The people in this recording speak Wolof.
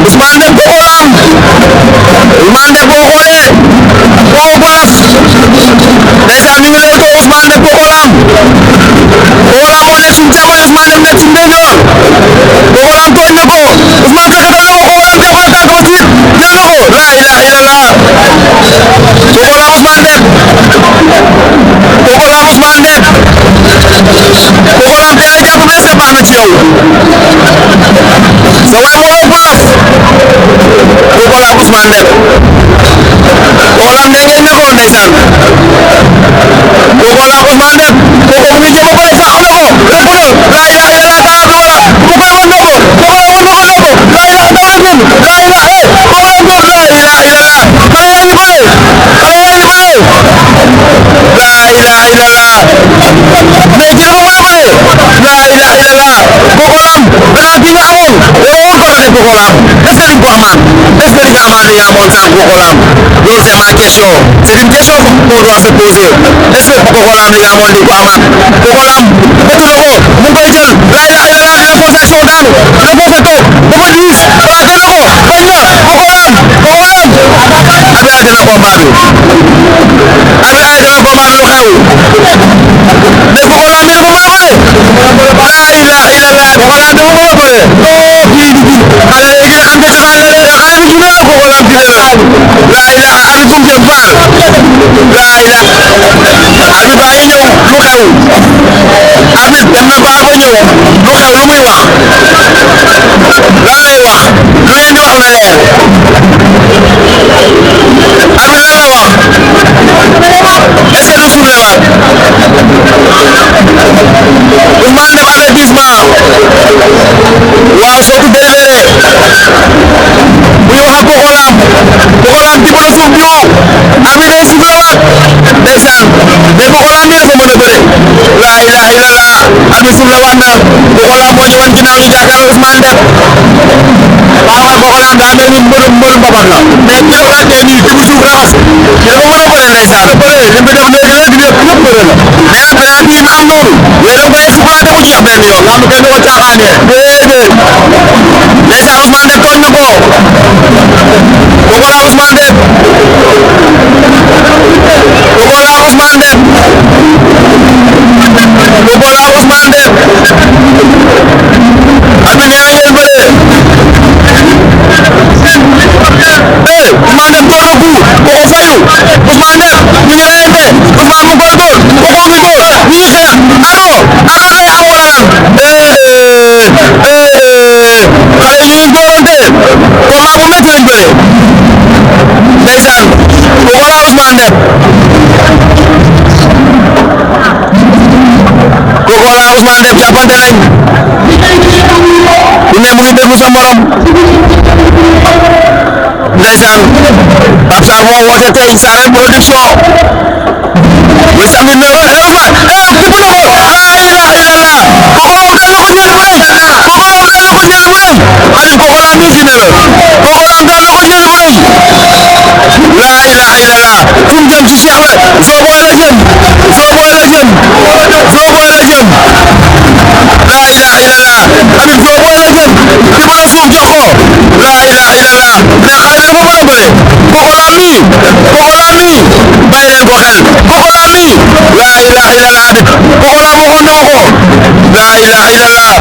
Ousmane Deme Pokolam Ousmane Deme boo xoolee foofu baas ndeysaan ñu ngi lay ko Ousmane Deme Pokolam Pokolam moo nekk suñu càmmoñ Ousmane Deme nekk suñu ndeyjoor Pokolam tooñ na ko Ousmane xeexal na ko Pokolam day xool tànk ba tiit jël na ko la ilaha illallah Pokolam Ousmane Deme Pokolam Ousmane Deme Pokolam tey la jàpp blessé baax na ci yow sa waay moo ëpp laf Pokolam Ousmane Deme Pokolam ne ngeen ne ko ndeysaan Pokolam Ousmane Deme kooku mu ngi jéem a bëre fàq na ko rëppalal la ilaha illallah taala bi wala mu koy wan na ko Pokolam wan na ko la ilaha daw na gum la ilaha Pokolam door la ilaha illallah xale yaa ngi bëre xale yaa ngi bëre la ilaha illallah mais ci dafa war a bëre la ilaha illallah Pokolam raag bi nga amoon waroo ko doxee Pokolam est-ce que di nga ko amaat est-ce que di nga amaat li nga amoon sànq Pokolam loolu c'est ma question c'est une question qu'on doit se poser est-ce que Pokolam li nga amoon di ko amaat Pokolam bëtt na ko mu ngi koy jël la ilaha illallah dina forcé action daanu dina forcé toog dafa diis plaqué na ko bañ na Pokolam abi arrêté na combat bi abi arrêté na combat bi lu xew mais Pokolam mi dafa mën a bëre la ilaha illallah Pokolam dafa mën a bëre oh kii di ji xale léegi xam nga xale bu june la Pokolam di la la ilaha abi bum jëm faal la ilaha abi baa ngi ñëw lu xew abi dem na baa ba ñëw lu xew lu muy wax lan lay wax lu ngeen di wax na leer abi lan la wax est-ce que du soufflé waat Ousmane Deme avertissement waaw surtout délibéré bu ñu wax ak Pokolam Pokolam tibb na suuf ñëw abi day soufflé waat ndeysaan mais Pokolam mi dafa mën a bëre la ilaha illallah abi soufflé waat na Pokolam moo ñu wan ginnaaw ñu jàkkaarloo Ousmane Deme waaw Pokolam daa mel ni mbëru mbapat la mais ki la wàccee nii tibb suuf raxas ki dafa mën a bëre ndeysaan bëre li mu def léegi léegi lépp ñëpp bëre la mais nag penalty yi am noonu yooyu da nga koy exploité mu jeex benn yoon lamb kenn du ko caaxaanee déedéet ndeysaan Ousmane Deme tooñ na ko Pokolam Ousmane Deme Pokolam Ousmane Deme Pokolam Ousmane Deme abi nee na ngeen bëre Ousmane Deme door na coup kooku fayu Ousmane Deme ñu ngi reyante Ousmane mu koy door kooku ngi door ñu ngi xeex ardo ardo day am wala lan xale ñu ngi doorante combat bu métti lañ bëre ndeysaan Pokolam Ousmane Deme Pokolam Ousmane Deme jàppante nañ ku ne mu ngi déglu sa morom ndeysaan Pape Sarr moo woote tey Sarr production le samedi 9h Ousmane tibb na ko la ilaha illallah Pokolam daan na ko jël bu rëy Pokolam daan na ko jël bu rëy abi Pokolam mi fi ne la Pokolam daan na ko jël bu rëy la ilaha illallah fu mu jëm ci Cheikh la Zoboy la jëm Zoboy la jëm Zoboy la jëm la ilaha illallah abi Zoboy la jëm tibb na suuf jox ko la ilaha illallah mais xale bi dafa mën a bëre Pokolam mi bàyyi leen ko xel Pokolam mi la ilaha illallah abi Pokolam waxoon na ko la ilaha illallah